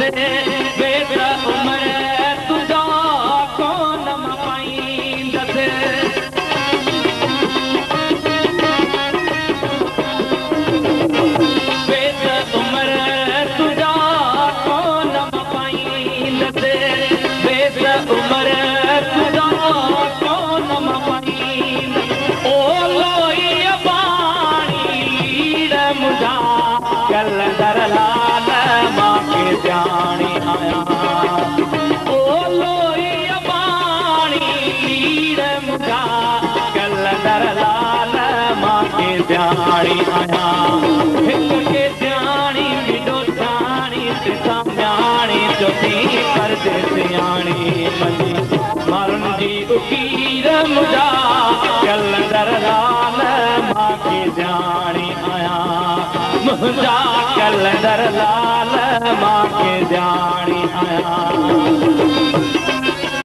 ويس عمر تنهنجا ڪونه مان پائيندس. ويس عمر تنهنجا ڪونه مان پائيندس، ويس عمر تنهنجا ڪونه مان پائيندس. او لوئي اباڻي ليڙ منهنجا قلندر لال مان قيدياڻي آهيان. او لوئي اباڻي ليڙ منهنجا قلندر لال مان قيدياڻي آهيان. هڪ قيدياڻي ٻي ڏوٿياڻي ٽين سامياڻي چوٿين پرديسياڻي منهنجي مارن جي اڪير منهنجا قلندر لال مان قيدياڻي آهيان. منهنجا قلندر لال مان قيدياڻي.